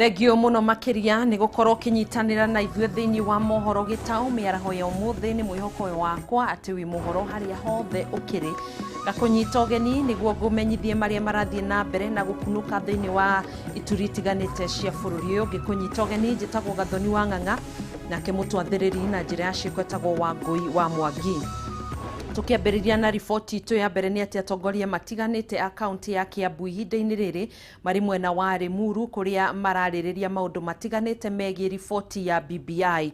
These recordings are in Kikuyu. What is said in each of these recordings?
Thengio muno makiria ni gukorwo kinyitanira na ithuĩ thĩinĩ wa mohoro gĩtaũ mĩaraho ya ũmũthĩ. Nĩ mwĩhoko wakwa atĩ wĩ mohoro harĩa hothe ũkĩrĩ na kũnyita ũgeni nĩguo ngũmenyithie marĩa marathiĩ na mbere na gũkunũka thĩinĩ wa ituri itiganĩte cia bũrũri ũyũ. Ngĩkũnyita ũgeni njĩtagwo Gathoni wa Ng'ang'a, nake mũtwathĩrĩri na njĩra ya ciĩko etagwo Wangũi wa Mwangi. Tukiambĩrĩria na riboti itũ ya mbere nĩ atĩ atongoria matiganĩte a kaunti ya Kiambu ihinda-inĩ rĩrĩ marĩ mwena wa Limuru kũrĩa mararĩrĩria maũndũ matiganĩte megiĩ riboti ya BBI.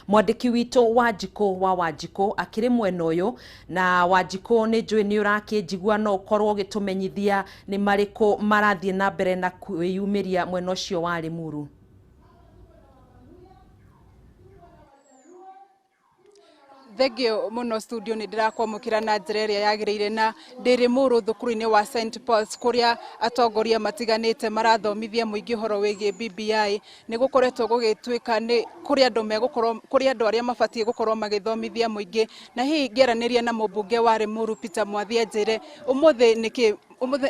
Mwandĩki witũ Wanjikũ wa Wanjikũ akĩrĩ mwena ũyũ, na Wanjikũ nĩ njũĩ nĩ ũrakĩnjigua, no ũkorwo ũgĩtũmenyithia nĩ marĩkũ marathiĩ na mbere na kwĩyumĩria mwena ũcio wa Limuru. Thengio muno studio, nĩ ndĩrakwamũkĩra na njĩra ĩrĩa yagĩrĩire, na ndĩ Limuru thukuru-inĩ wa St Paul's kũrĩa atongoria matiganĩte marathomithia mũingĩ ũhoro wĩgiĩ BBI. Nĩ gũkoretwo gũgĩtuĩka nĩ kũrĩ andũ megũkorwo, kũrĩ andũ arĩa mabatiĩ gũkorwo magĩthomithia mũingĩ, na hihi ngĩaranĩria na mũmbunge wa Limuru Peter Mwathi anjĩre ũmũthĩ nĩkĩ,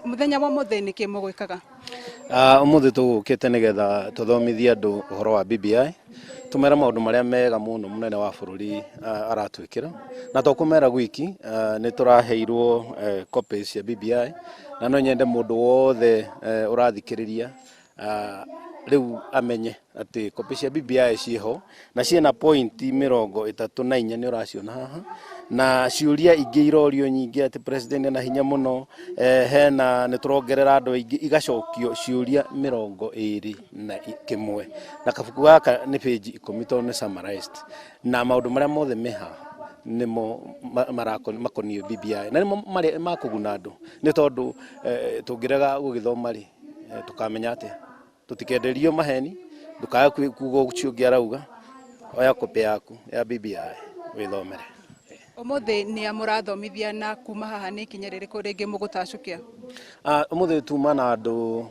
mũthenya wa ũmũthĩ nĩkĩ mũgwĩkaga? Ũmũthĩ tũgũkĩte nĩgetha tũthomithie andũ ũhoro wa BBI, tũmere maũndũ marĩa mega mũno mũnene wa bũrũri aratwĩkĩra, na to kũmera gwiki, nĩ tũraheirwo copies cia BBI, na no nyende mũndũ wothe ũrathikĩrĩria rĩu amenye atĩ copy cia BBI ciĩho na ciĩna pointi 34, nĩ ũraciona haha, na ciũria ingĩ irorio nyingĩ atĩ president ena hinya mũno, hena nĩ tũrongerera andũ aingĩ, igacokio ciũria 21, na kabuku gaka nĩ page 10 tondũ nĩ summarized, na maũndũ marĩa mothe me haha nĩmo makoniĩ BBI na nĩmo marĩa makũguna andũ, nĩ tondũ tũngĩrega gũgĩthoma rĩ, tũkamenya atĩa? Tũtikenderio maheni, ndũkae kuga ũcio ũngĩ arauga, oya copy yaku ya BBI wĩthomere. Ũmũthĩ nĩ a mũrathomithia, na kuma haha nĩ ikinya rĩrĩkũ rĩngĩ mũgũtacũkia? Ũmũthĩ tuma na andũ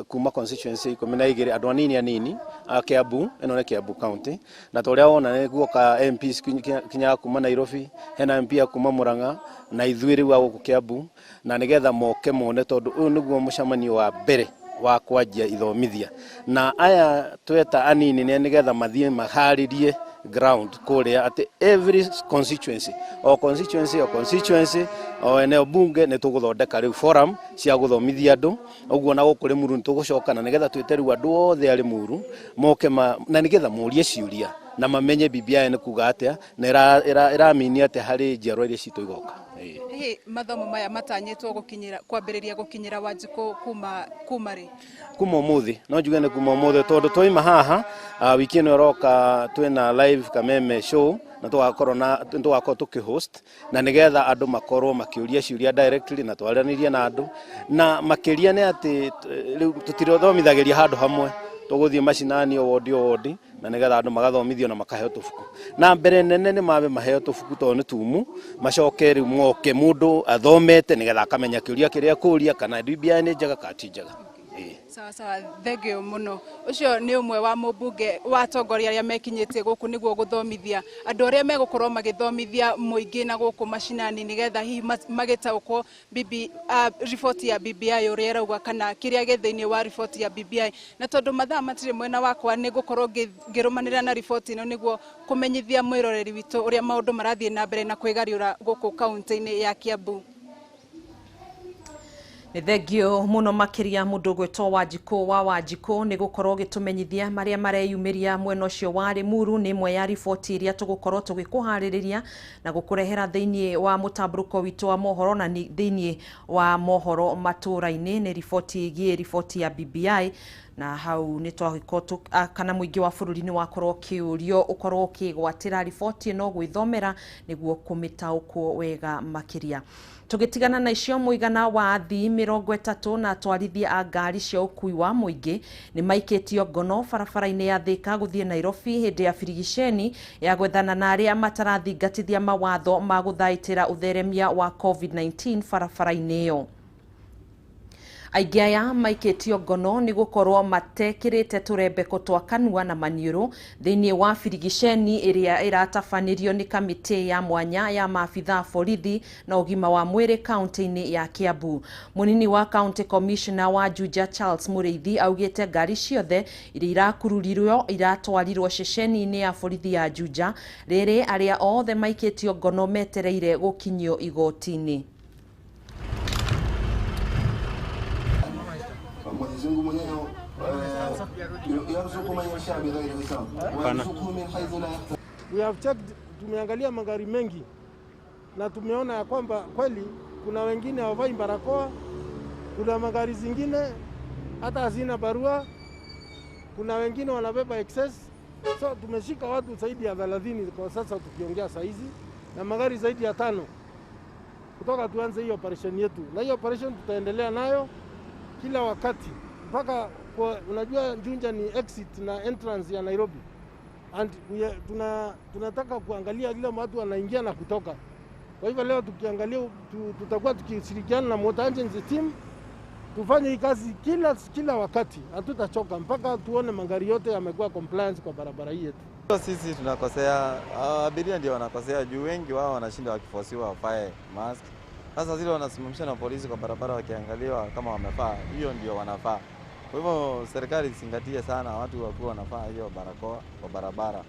kuma constituency 12, andũ anini anini a Kiambu, ĩno nĩ Kiambu county, na ta ũrĩa wona nĩ guoka MPs kinya kuma Nairobi, hena MP a kuma Murang'a na ithuĩ rĩu a gũkũ Kiambu, na nĩgetha moke mone tondũ ũyũ nĩguo mũcemanio wa mbere wa kwanjia ithomithia, na aya tweta anini nĩ nĩgetha mathiĩ maharĩrie ground kũrĩa atĩ every constituency, o constituency, o constituency, o eneo bunge nĩ tũgũthondeka rĩu forum cia gũthomithia andũ ũguo, na gũkũ Limuru nĩ tũgũcoka na nĩgetha twĩte rĩu andũ othe a Limuru moke na nĩgetha morie ciũria na mamenye BBI nĩ kuga atĩa na ĩramini atĩa harĩ njiarwa iria citũ igoka. Hihi mathomo maya matanyĩtwo gũkinyĩra, kwambĩrĩria gũkinyĩra Wanjikũ kuma rĩ? Kuma ũmũthĩ, no njuge nĩ kuma ũmũthĩ, tondũ twaima haha, wiki ĩno ĩroka twĩna live Kameme show na tũgakorwo na tũgakorwo tũkĩhost, na nĩgetha andũ makorwo makĩũria ciũria directly na twaranĩrie na andũ, na makĩria nĩ atĩ rĩu tũtirathomithagĩria handũ hamwe, tũgũthiĩ macinani, o wondi o wondi, na nĩgetha andũ magathomithio na makaheo tũbuku, na mbere nene nĩ mambe maheo tũbuku tondũ nĩ tumu, macoke rĩu moke mũndũ athomete nĩgetha akamenya kĩũria kĩrĩa akũria kana BBI nĩ njega kana ti njega. Sawa sawa, thengio mũno. Ũcio nĩ ũmwe wa mũmbunge wa atongoria arĩa mekinyĩtie gũkũ nĩguo gũthomithia andũ arĩa megũkorwo magĩthomithia mũingĩ na gũkũ macinani, nĩgetha hihi magĩtaũkwo riboti ya BBI ũrĩa ĩrauga kana kĩrĩa gĩ thĩinĩ wa riboti ya BBI. Na tondũ mathaa matirĩ mwena wakwa, nĩ ngũkorwo ngĩrũmanĩrĩra na riboti ĩno nĩguo kũmenyithia mwĩroreri witũ ũrĩa maũndũ marathiĩ na mbere na kwĩgariũra gũkũ kaunti-inĩ ya Kiambu. Nĩ thengio mũno makĩria mũndũ ũgwĩtwo Wanjikũ wa Wanjikũ nĩ gũkorwo ũgĩtũmenyithia marĩa mareyumĩria mwena ũcio wa Limuru. Nĩ ĩmwe ya riboti iria tũgũkorwo tũgĩkũharĩrĩria na gũkũrehera thĩinĩ wa mũtambũrũko witũ wa mohoro na thĩinĩ wa mohoro matũra-inĩ. Nĩ riboti ĩgiĩ riboti ya BBI, na hau nĩ twagĩkorwo kana mũingĩ wa bũrũri nĩ wakorwo ũkĩũrio ũkorwo ũkĩgwatĩra riboti ĩno gwĩthomera nĩguo kũmĩtaũkwo wega makĩria. Tũgĩtigana na icio, mũigana wa athii 30 na atwarithia a ngari cia ũkui wa mũingĩ nĩ maikĩtio ngono barabara-inĩ ya Thika gũthiĩ Nairobi hĩndĩ ya birigiceni ya gwethana na arĩa matarathingatithia mawatho ma gũthaitĩra ũtheremia wa COVID-19 barabara-inĩ ĩyo. Aingĩ aya maikĩtio ngono nĩ gũkorwo matekĩrĩte tũrembeko twa kanua na maniũrũ thĩinĩ wa birigiceni ĩrĩa ĩratabanĩrio nĩ kamĩtĩ ya mwanya ya maabitha borithi na ũgima wa mwĩrĩ kaunti-inĩ ya Kiambu. Mũnini wa county commissioner wa Juja Charles Mũrĩithi augĩte ngari ciothe iria irakururirwo iratwarirwo ceceni-inĩ ya borithi ya Juja rĩrĩ arĩa othe maikĩtio ngono metereire gũkinyio igoti-inĩ. Mwenyezi Mungu mwenyewe yarzuku man yasha bighairi hisab wa yarzuku min haythu la yahtasib. We have checked, tumeangalia magari mengi na tumeona ya kwamba kweli kuna wengine hawavai barakoa, kuna magari zingine hata hazina barua, kuna wengine wanabeba excess. So tumeshika watu zaidi ya 30 kwa sasa tukiongea saizi, na magari zaidi ya 5 kutoka tuanze hiyo operation yetu, na hiyo operation tutaendelea nayo kila wakati mpaka kwa, unajua Juja ni exit na entrance ya Nairobi, and tunataka kuangalia kila watu wanaingia na kutoka. Kwa hivyo leo tukiangalia tutakuwa tukishirikiana na Motor Agency team tufanye hii kazi kila wakati, hatutachoka mpaka tuone magari yote yamekuwa compliance kwa barabara hii yetu. Sisi tunakosea, abiria ndio wanakosea juu wengi wao wanashinda wakifosiwa wafae mask. Sasa zile wanasimamisha na polisi kwa barabara wakiangaliwa kama wamefaa, hiyo ndio wanafaa. Kwa hivyo serikali izingatie sana watu wakuwa wanafaa hiyo barakoa kwa barabara.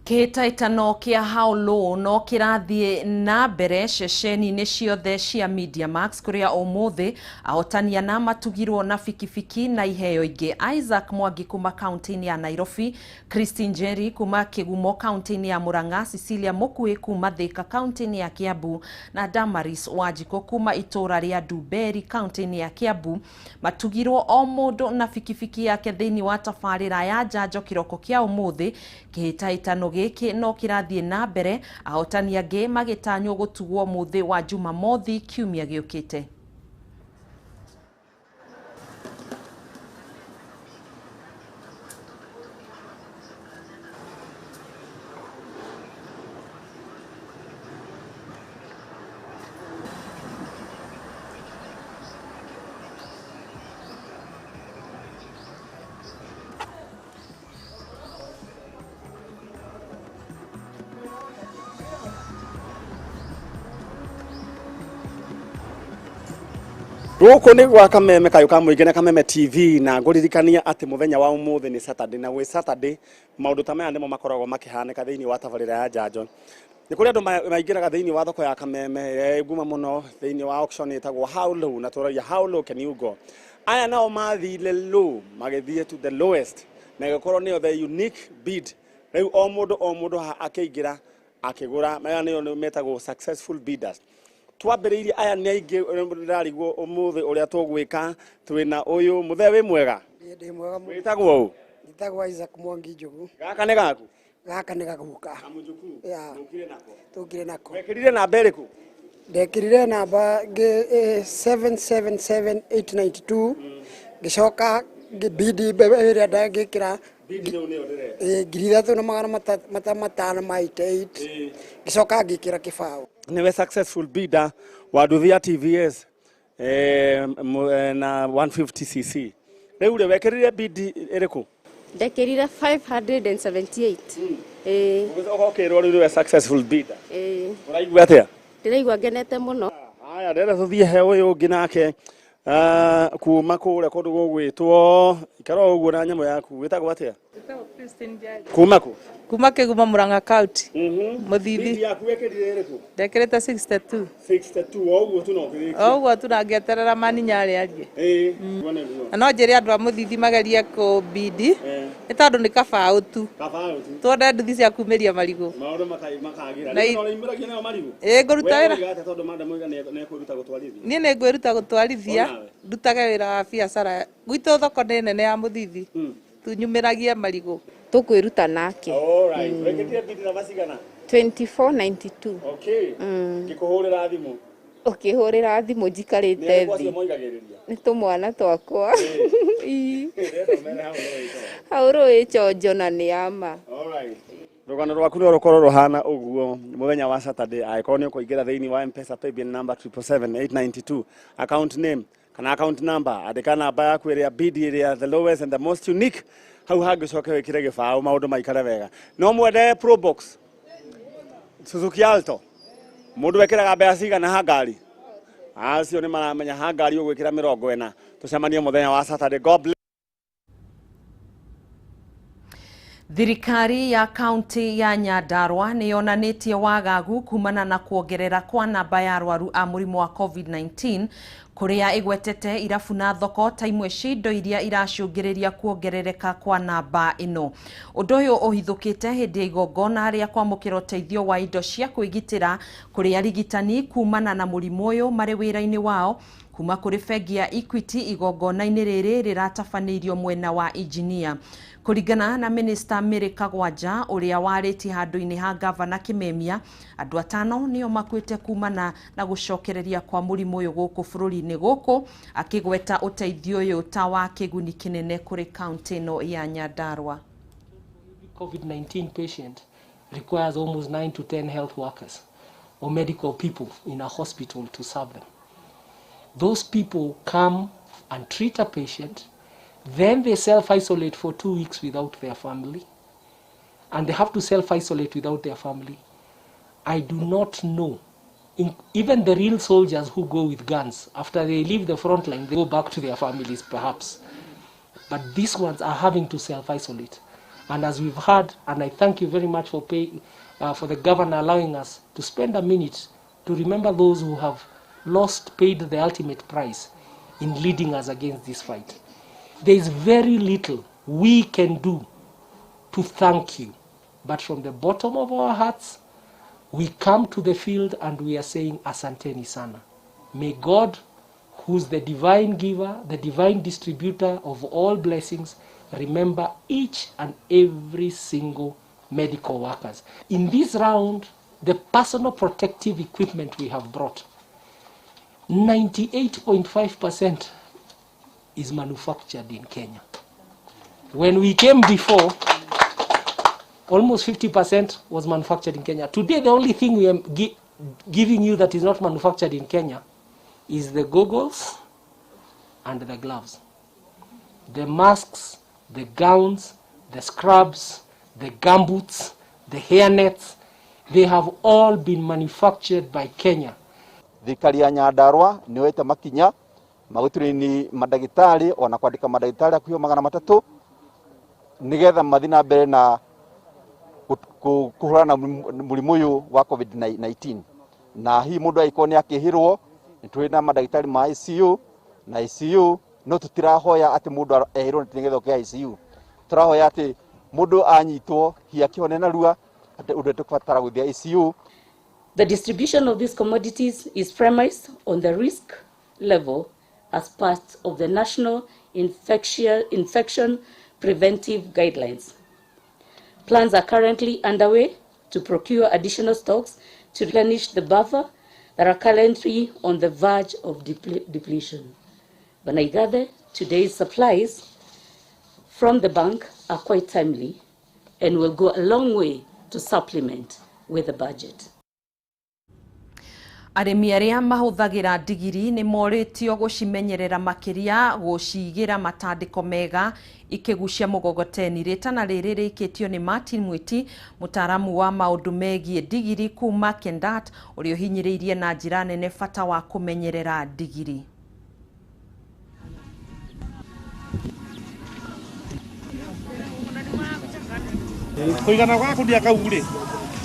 Kĩhĩtahĩtano kĩa How Low no kĩrathiĩ na mbere ceceni-inĩ ciothe cia Media Max kũrĩa ũmũthĩ ahotani ana matugirwo na bikibiki na iheo ingĩ. Isaac Mwangi kuma kaunti-inĩ ya Nairobi, Christine Njeri kuma Kĩgumo kaunti-inĩ ya Murang'a, Cecilia Mũkuĩ kuma Thika kaunti-inĩ ya Kiambu na Damaris Wanjikũ kuma itũũra rĩa Ndumberi kaunti-inĩ ya Kiambu matugirwo o mũndũ na bikibiki yake thĩinĩ wa tabarĩra ya njanjo kĩroko kĩa ũmũthĩ. Kĩhĩtahĩtano gĩkĩ no kĩrathiĩ na mbere, ahotani angĩ magĩtanywo gũtugwo mũthĩ wa Jumamothi kiumia gĩũkĩte. Gũkũ nĩ gwa Kameme kayũ ka mũingĩ na Kameme TV, na ngũririkania atĩ mũthenya wa ũmũthĩ nĩ Saturday, na gwĩ Saturday maũndũ ta maya nĩmo makoragwo makĩhanĩka thĩinĩ wa tabarĩra ya njanjo. Nĩ kũrĩ andũ maingĩraga thĩinĩ wa thoko ya Kameme ĩrĩa nguma mũno thĩinĩ wa auction ĩtagwo How Low, na tũragia how low can you go. Aya nao mathire low, magĩthiĩ to the lowest, na ĩgĩkorwo nĩyo the unique bid. Rĩu o mũndũ haha akĩingĩra akĩgũra, maya nĩo metagwo successful bidders. Twambĩrĩirie aya nĩ aingĩ ndĩrarigwo ũmũthĩ ũrĩa tũgwĩka. Twĩna ũyũ mũthee wĩ mwega? Ndĩ mwega mũno. Wĩtagwo ũ? Njĩtagwo Isaac Mwangi Njogu. Gaka nĩ gaku? Gaka nĩ gaguka. Kamũjukuu? Yeah. Mũkire nako? Tũkire nako. Wekĩrire namba ĩrĩkũ? Ndekĩrire namba 777892 ngĩcoka bidi ĩrĩa ndangĩkĩra Bidi rĩu nĩyo ndĩrenda. 3588 ngĩcoka ngĩkĩra kĩbaũ. Niwe successful bidder wa nduthi ya TVS na 150cc. Rĩu rĩ wekĩrire bidi ĩrĩkũ? Ndekĩrire 578. Ũgokĩrwo rĩu nĩwe successful bidder. Ũraigua atĩa? Ndĩraigua ngenete mũno. Haya, ndĩrenda tũthiĩ he ũyũ ũngĩ nake kuma kũrĩa kũndũ gũgwĩtwo ikara o ũguo na nyamũ yaku. Wĩtagwo atĩa? Kuma kũ? Kuma Kĩgumo Murang'a County. Mũthithi. Bidi yaku wekĩrire ĩrĩkũ? Ndekĩrĩte 62. 62 o ũguo tu no ũkĩrĩkie. O ũguo tu na ngĩeterera maninya arĩa arie. Guo nĩguo. Na no njĩre andũ a Mũthithi magerie kũbidi nĩ tondũ nĩ kabaũ tu. Kabaũ tu. Tuone nduthi cia kumĩria marigũ. Maũndũ makagĩra. Rĩu no ũrĩimĩragia nayo marigũ? Ĩĩ ngũruta wĩra. We ũroiga atĩa tondũ madam oiga nĩekwĩruta gũtwarithia? Niĩ nĩ ngwĩruta gũtwarithia, Onawe. ndutage wĩra wa biacara. Gwitũ thoko nĩ nene ya Mũthithi. Tunyumĩragie marigũ. Tũkwĩruta nake. All right. Wekĩrire bidi namba cigana? 2492. Okay. Ngĩkũhũrĩra thimũ. Ũkĩhũrĩra thimũ njikarĩte Nĩ arĩkũ acio thĩ. moigagĩrĩria? Nĩ tũmwana twakwa. Ndĩrenda ũmere hau rũĩ. Hau rũĩ chonjo na nĩ ama. All right. Rũgano rwaku no rũkorwo rũhana ũguo mũthenya wa Saturday angĩkorwo nĩ ũkũingĩra thĩinĩ wa M-Pesa paybill number 777 account name kana account number, andĩka namba yaku ĩrĩa bid ĩrĩa the lowest and the most unique, hau hangĩ ũcoke wĩkĩre gĩbaũ maũndũ maikare wega. No mwende Probox Suzuki Alto, mũndũ wekĩraga mbeca cigana ha ngari? Acio nĩ maramenya ha ngari ũgwĩkĩra 40. Tũcemanie mũthenya wa Saturday. God bless. Thirikari ya kaunti ya Nyandarua nĩ yonanĩtie wagagu kumana na kuongerera kwa namba ya arwaru a mũrimũ wa COVID-19, kũrĩa ĩgwetete irabu na thoko ta imwe cia indo iria iracũngĩrĩria kuongerereka kwa namba ĩno. Ũndũ ũyũ ũhithũkĩte hĩndĩ ya igongona rĩa kwamũkĩra ũteithio wa indo cia kwĩgitĩra kũrĩ arigitani kumana na mũrimũ ũyũ marĩ wĩra-inĩ wao kuma kũrĩ bengi ya Equity. Igongona-inĩ rĩrĩ rĩratabanĩirio mwena wa injinia. Kũringana na Minista Mary Kagwanja, ũrĩa warĩtie handũ-inĩ ha Gavana Kimemia, andũ 5 nĩo makuĩte kumana na gũcokereria kwa mũrimũ ũyũ gũkũ bũrũri-inĩ gũkũ akĩgweta ũteithio ũyũ ta wa kĩguni kĩnene kũrĩ kaunti ĩno ya Nyandarua. COVID-19 patient requires almost 9 to 10 health workers or medical people in a hospital to serve them. Those people come and treat a patient, then they self-isolate for 2 weeks without their family, and they have to self-isolate without their family. I do not know. Even the real soldiers who go with guns, after they leave the front line, they go back to their families perhaps. But these ones are having to self-isolate. And as we've heard, and I thank you very much for the governor allowing us to spend a minute to remember those who have lost, paid the ultimate price in leading us against this fight. There is very little we can do to thank you. But from the bottom of our hearts, we come to the field and we are saying asanteni sana. May God, who's the divine giver, the divine distributor of all blessings, remember each and every single medical workers. In this round, the personal protective equipment we have brought, 98.5% is manufactured in Kenya. When we came before, almost 50% was manufactured in Kenya. Today, the only thing we are giving you that is not manufactured in Kenya is the goggles and the gloves. The masks, the gowns, the scrubs, the gumboots, the hairnets, they have all been manufactured by Kenya. Thirikari ya Nyandarua nĩ yoete makinya ma gũtũrĩni mandagĩtarĩ ona kwandĩka mandagĩtarĩ hakuhĩ 300 nĩgetha mathiĩ na mbere na kũhũrana na mũrimũ ũyũ wa COVID-19. Na hihi mũndũ angĩkorwo nĩ akĩhĩrwo, nĩ tũrĩ na mandagĩtarĩ ma ICU na ICU, no tũtirahoya atĩ mũndũ ehĩrwo nĩgetha oke ICU. Tũrahoya atĩ mũndũ anyitwo hihi akĩhone narua atĩ ũndũ tũkũbatara gũthiĩ ICU. The distribution of these commodities is premised on the risk level as part of the National Infection Preventive Guidelines. Plans are currently underway to procure additional stocks to replenish the buffer that are currently on the verge of depletion. But I gather today's supplies from the bank are quite timely and will go a long way to supplement with the budget. Arĩmi arĩa mahũthagĩra ndigiri nĩ morĩtio gũcimenyerera, makĩria gũcigĩra matandĩko mega ikĩgucia mũgogoteni. Rĩtana rĩrĩ rĩikĩtio nĩ Martin Mwiti, mũtaaramu wa maũndũ megiĩ ndigiri kuma Kendat, ũrĩa ũhinyĩrĩirie na njĩra nene bata wa kũmenyerera ndigiri. Kũigana gwa gakunia kau rĩ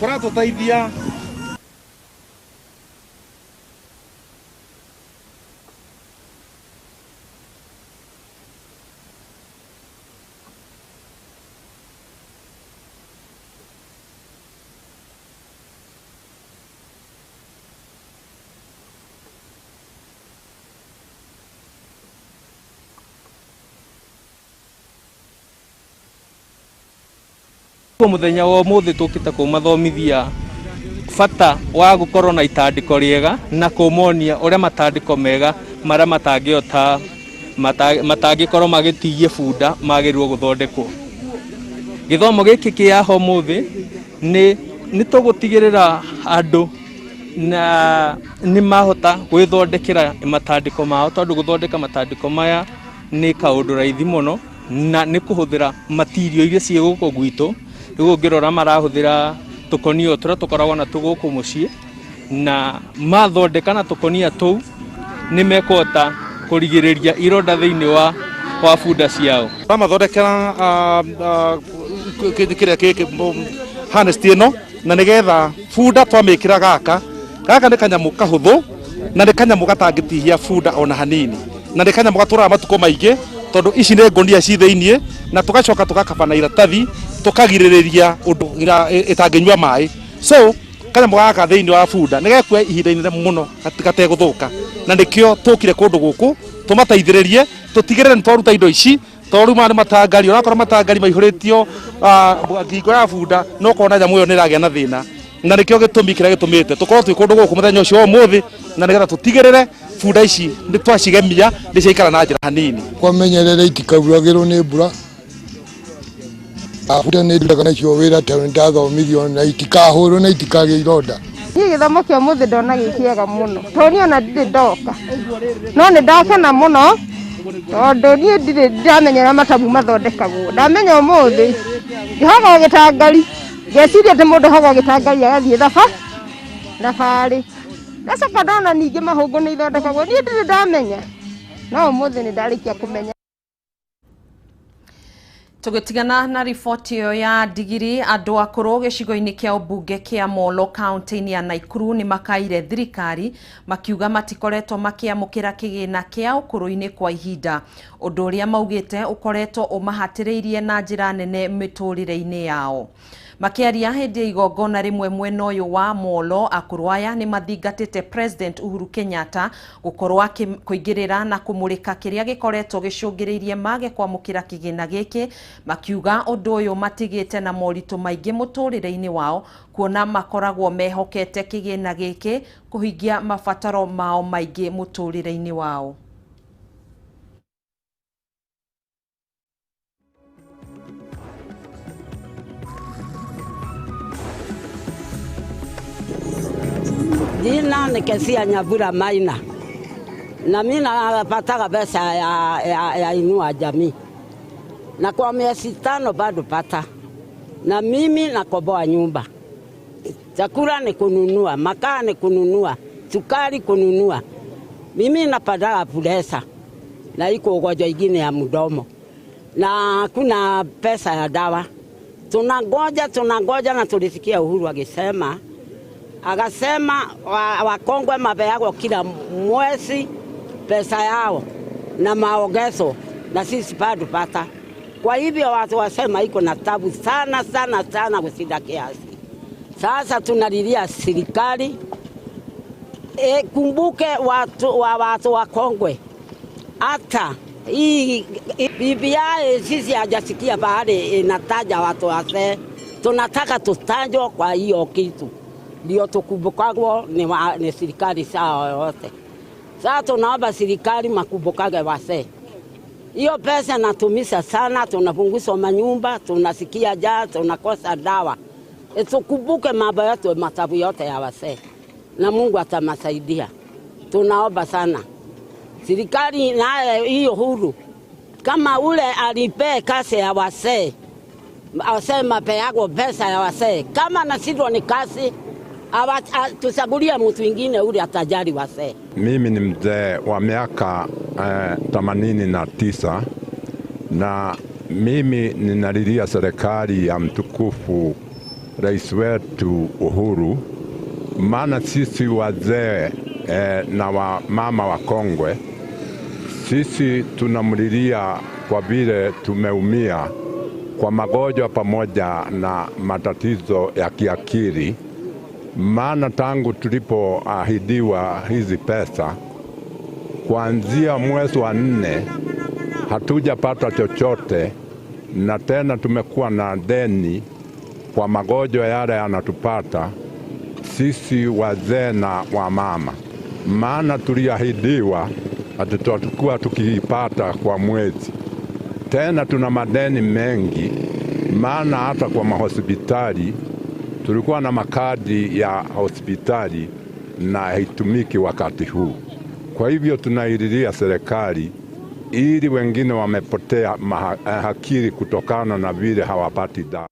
kũratũteithia. Muthenya wa umuthi tukite kumathomithia bata wa gukorwo na itandiko riega na kumonia uria matandiko mega maria matangĩota matangĩkorwo magĩtigie bunda magĩrĩirwo gũthondekwo. Gĩthomo gĩkĩ kĩa ũmũthĩ nĩ tũgũtigĩrĩra andũ na nĩ mahota gwĩthondekera matandĩko mao, tondũ gũthondeka matandĩko maya nĩ kaũndũ raithi mũno na nĩ kũhũthĩra matirio iria ciĩ gũkũ gwitũ. Rĩu ũngĩrora marahũthĩra tũkonio tũrĩa tũkoragwo na tũgũkũ mũciĩ, na mathondeka na tũkonia tũu nĩ mekũhota kũrigĩrĩria ironda thĩinĩ wa bunda ciao. Ramathondekera kĩrĩa gĩkĩ harness ĩno, na nĩgetha bunda twamĩkĩra gaka gaka nĩ kanyamũ kahũthũ na nĩ kanyamũ gatangĩtihia bunda ona hanini, na nĩ kanyamũ gatũraga matukũ maingĩ tondũ ici nĩ ngũnia ci thĩiniĩ, na tũgacoka tũgakaba na iratathi tũkagirĩrĩria ũndũ ĩtangĩnyua maĩ. So kanyamũ gaka thĩiniĩ wa bunda nĩ gekuoya ihinda inene mũno gategũthũka, na nĩkĩo tũkire kũndũ gũkũ tũmateithĩrĩrie tũtigĩrĩre nĩ twaruta indo ici, tondũ rĩu maya nĩ matangari, ũrakora matangari maihũrĩtio ngingo ya bunda na ũkona nyamũ ĩyo nĩ ĩragĩa na thĩna, na nĩkĩo gĩtũmi kĩrĩa gĩtũmĩte tũkorwo twĩ kũndũ gũkũ mũthenya ũcio wa ũmũthĩ, na nĩgetha tũtigĩrĩre bunda ici nĩ twacigemia nĩ ciaikara na njĩra hanini. Kwamenyerera itikauragĩrwo nĩ mbura, bunda nĩ ndutaga nacio wĩra tondũ nĩndathomithio, na itikahũrwo na itikagĩe ironda. Niĩ gĩthomo kĩa ũmũthĩ ndona gĩ kĩega mũno, tondũ niĩ ona ndirĩ ndoka, no nĩ ndakena mũno tondũ niĩ ndirĩ ndamenya ũrĩa matamu mathondekagwo. Ndamenya ũmũthĩ ngĩhoga gĩtangari, ngeciria atĩ mũndũ ahoga gĩtangari agathiĩ thabarĩ, ndacoka ndona ningĩ mahũngũ nĩ ithondekagwo, niĩ ndirĩ ndamenya, no ũmũthĩ nĩ ndarĩkia kũmenya. Tũgĩtigana na riboti ĩyo ya ndigiri, andũ akũrũ gĩcigo-inĩ kĩa ũmbunge kĩa Molo kaunti-inĩ ya Naikuru nĩ makaire thirikari makiuga matikoretwo makĩamũkĩra kĩgĩna kĩa ũkũrũ-inĩ kwa ihinda, ũndũ ũrĩa maugĩte ũkoretwo ũmahatĩrĩirie na njĩra nene mĩtũrĩre-inĩ yao. Makĩaria hĩndĩ ya igongona rĩmwe mwena ũyũ wa Molo, akũrũ aya nĩ mathingatĩte President Uhuru Kenyatta gũkorwo kũingĩrĩra na kũmũrĩka kĩrĩa gĩkoretwo gĩcũngĩrĩirie mage kwamũkĩra kĩgĩna gĩkĩ, makiuga ũndũ ũyũ matigĩte na moritũ maingĩ mũtũrĩre-inĩ wao, kuona makoragwo mehokete kĩgĩna gĩkĩ kũhingia mabataro mao maingĩ mũtũrĩre-inĩ wao. Jina ni Kesia Nyabura Maina, na mimi napataga pesa ya Inua Jamii, na kwa miezi 5 bado pata, na mimi nakoboa nyumba, chakula ni kununua, makaa ni kununua, sukari kununua. Mimi napataga pesa na iko ugonjwa ingine ya mdomo, na kuna pesa ya dawa. Tunangoja na tulisikia Uhuru akisema, akasema wakongwe mapeagwo kila mwezi pesa yao na maongezo, na sisi bado pata. Kwa hivyo watu wasema iko na tabu sana sana sana kushinda kiasi. Sasa tunalilia serikali kumbuke watu wakongwe. Hata hii BBI sisi hajasikia pahali inataja watu wazee. Tunataka tutajwe kwa hiyo kitu, ndio tukumbukagwo ni serikali sawa yote. Sasa tunaomba serikali makumbukage wazee. Hiyo pesa natumisa sana, tunapunguza manyumba, tunasikia njaa, tunakosa dawa. Tukumbuke mambo yote, matabu yote ya wazee, na Mungu atamasaidia. Tunaomba sana serikali naye hiyo huru, kama ule alipe kasi ya wazee, wazee mapeago pesa ya wazee, kama nashindwa ni kasi tuchagulie mtu mwingine ule atajali wazee. Mimi ni mzee wa miaka 89, na mimi ninalilia serikali ya mtukufu rais wetu Uhuru, maana sisi wazee na wamama wakongwe sisi tunamlilia kwa vile tumeumia kwa magonjwa pamoja na matatizo ya kiakili. Maana tangu tulipoahidiwa hizi pesa kuanzia mwezi wa 4 hatujapata chochote, na tena tumekuwa na deni kwa magonjwa yale yanatupata sisi wazee na wamama. Maana tuliahidiwa ati tutakuwa tukipata kwa mwezi. Tena tuna madeni mengi Maana hata kwa mahospitali tulikuwa na makadi ya hospitali na haitumiki wakati huu. Kwa hivyo tunaililia serikali ili wengine wamepotea akili kutokana na vile hawapati dawa.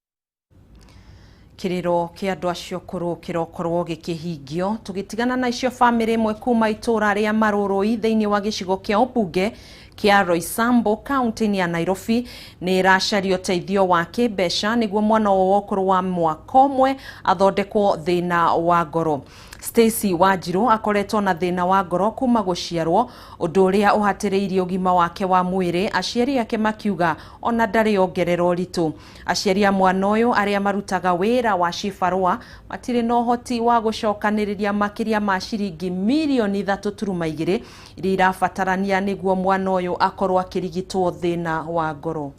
Kiriro kia andu acio kuru kirokorwo gikihingio. Tugitigana na icio family imwe kuma itura ria Marurui thiini wa gicigo kia ubunge kia Roysambu kaunti ya Nairobi ni iracaria uteithio wa kimbeca niguo mwana wa ukuru wa mwaka umwe athondekwo thina wa ngoro. Stacy Wanjiru akoretwo na thina wa ngoro kuma guciarwo, undu uria uhatiriirie ugima wake wa mwiri, aciari ake makiuga ona ndari ongerera uritu. Aciari a mwana uyu aria marutaga wira wa cibarua matiri na uhoti wa gucokaniriria makiria ma ciringi mirioni 3.2 iria irabatarania niguo mwana uyu akorwo akirigitwo thina wa ngoro.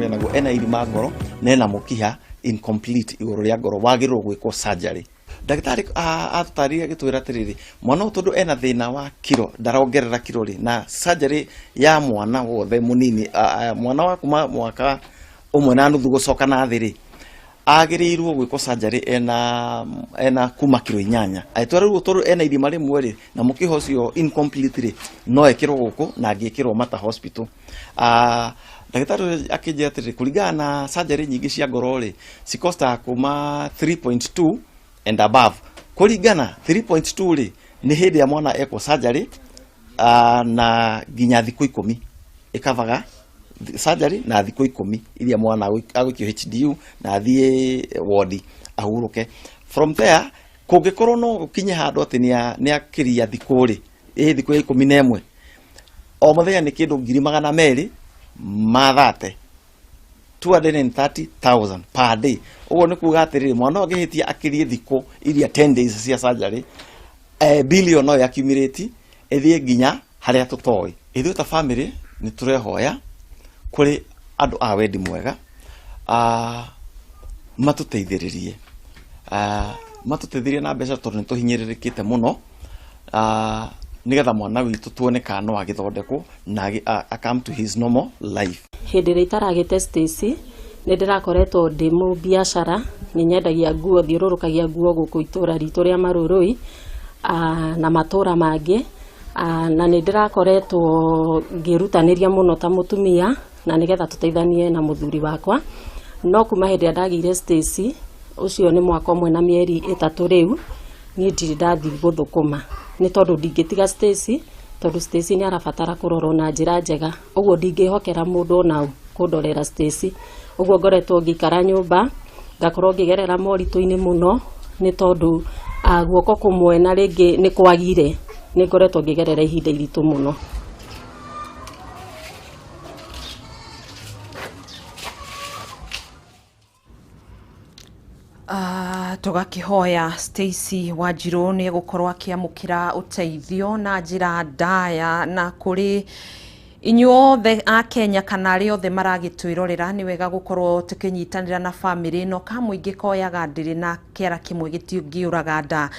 Naguo ena irima ngoro na ena mukiha incomplete iguru ria ngoro wagirwo gwikwo surgery. Ndagitari atutaririe agitwira atiriri, mwana ũyũ tondu ena thina wa kiro ndarongerera kiro ri, na surgery ya mwana wothe munini, mwana wa kuma mwaka ũmwe na nuthu gucoka na thĩ ri, agĩrĩirwo gwĩkwo surgery ena kuma kiro 8. Agĩtwara rĩu tondu ena irima rĩmwe rĩ na mũkiha ũcio incomplete rĩ, no ekĩrwo gũkũ na angĩkĩrwo Mater Hospital. Ndagĩtarĩ akĩnjĩra atĩrĩrĩ, kũringana na surgery nyingĩ cia ngoro rĩ, cikostaga kuma 3.2 and above. Kũringana 3.2 rĩ, nĩ hĩndĩ ya mwana ekwo surgery na nginya thikũ 10 ĩkavaga surgery na thikũ 10 iria mwana agũikio HDU na athiĩ ward ahurũke. From there kũngĩkorwo no gũkinye handũ atĩ nĩ akĩria thikũ rĩ, ĩ thikũ ya 11 o mũthenya nĩ kĩndũ 200,000 mathate 230,000 per day. Ũguo nĩ kuga atĩrĩrĩ, mwana angĩhĩtia akĩrie thikũ iria 10 days cia surgery, billion no accumulate ĩthiĩ nginya harĩa tũtoĩ. Ithuĩ ta family nĩ tũrehoya kũrĩ andũ a wendi mwega matũteithĩrĩrie, matũteithĩrĩrie na mbeca tondũ nĩ tũhinyĩrĩrĩkĩte mũno, nigetha mwana witũ tuone kana no agĩthondekwo na come to his normal life. Hĩndĩ ĩrĩa itaragĩte Stacy nĩ ndĩrakoretwo ndĩ mũ biacara, nĩ nyendagia nguo, thiũrũrũkagia nguo gũkũ itũra ritũ rĩa Marurui na matũra mangĩ, na nĩ ndĩrakoretwo ngĩrutanĩria mũno ta mũtumia na nĩgetha tũteithanie na mũthuri wakwa. No kuma hĩndĩ ĩrĩa ndagĩire Stacy, ũcio nĩ mwaka ũmwe na mĩeri 3 rĩu, niĩ ndirĩ ndathiĩ gũthũkũma nĩ tondũ ndingĩtiga Stacy, tondũ Stacy nĩ arabatara kũrorwo na njĩra njega, ũguo ndingĩhokera mũndũ ona ũ kũndorera Stacy. Ũguo ngoretwo ngĩikara nyũmba, ngakorwo ngĩgerera moritũ-inĩ mũno nĩ tondũ guoko kũmwe na rĩngĩ nĩ kwagire, nĩ ngoretwo ngĩgerera ihinda iritũ mũno. Tugakihoya Stacy Wanjiru nĩ egũkorwo akĩamũkĩra ũteithio na njĩra ndaya. Na kũrĩ inyuothe a Kenya kana arĩa othe maragĩtwĩrorera, nĩ wega gũkorwo tũkĩnyitanĩra na famĩlĩ ĩno. Kamũingĩ koyaga ndĩrĩ na kĩara kĩmwe gĩtingĩũraga nda.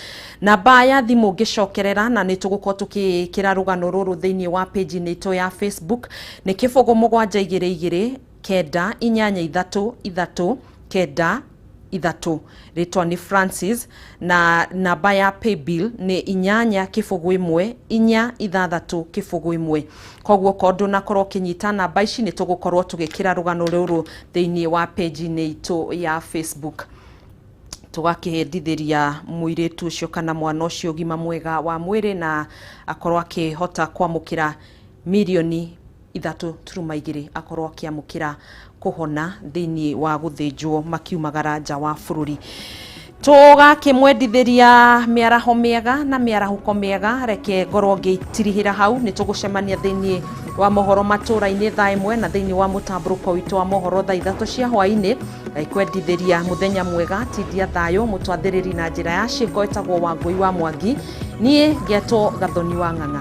Namba ya thimũ ngĩcokerera, na nĩ tũgũkorwo tũkĩkĩra rũgano rũrũ thĩinĩ wa page-inĩ itũ ya Facebook, nĩ 0 7 2 2 9 8 3 3 9 3. Rĩtwa nĩ Francis, na namba ya paybill nĩ 8 0 1 4 6 0 1. Koguo korwo ndũnakorwo ũkĩnyita namba ici, nĩ tũgũkorwo tũgĩkĩra rũgano rũrũ thĩinĩ wa page-inĩ itũ ya Facebook. Tũgakĩendithĩria mũirĩtu ũcio kana mwana ũcio ũgima mwega wa mwĩrĩ na akorwo akĩhota kwamũkĩra mirioni 3.2, akorwo akĩamũkĩra kũhona thĩinĩ wa gũthĩnjwo makiumagara nja wa bũrũri. Tũgakĩmwendithĩria mĩaraho mĩega na mĩarahũko mĩega. Reke ngorwo ngĩtirihĩra hau, nĩ tũgũcemania thĩinĩ wa mohoro matũra-inĩ thaa 1 na thĩinĩ wa mũtambũrũko witũ wa mohoro thaa 3 cia hwaĩ-inĩ. Kwendithĩria mũthenya mwega, tindia thayũ, mũtwathĩrĩri na njĩra ya ciĩko ĩtagwo Wangũi wa Mwangi, niĩ ngetwo Gathoni wa Ng'ang'a.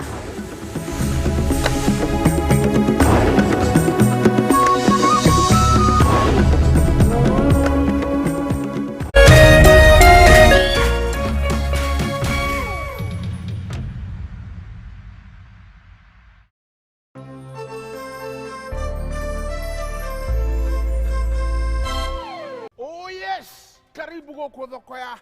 Karibu gũkũ thoko ya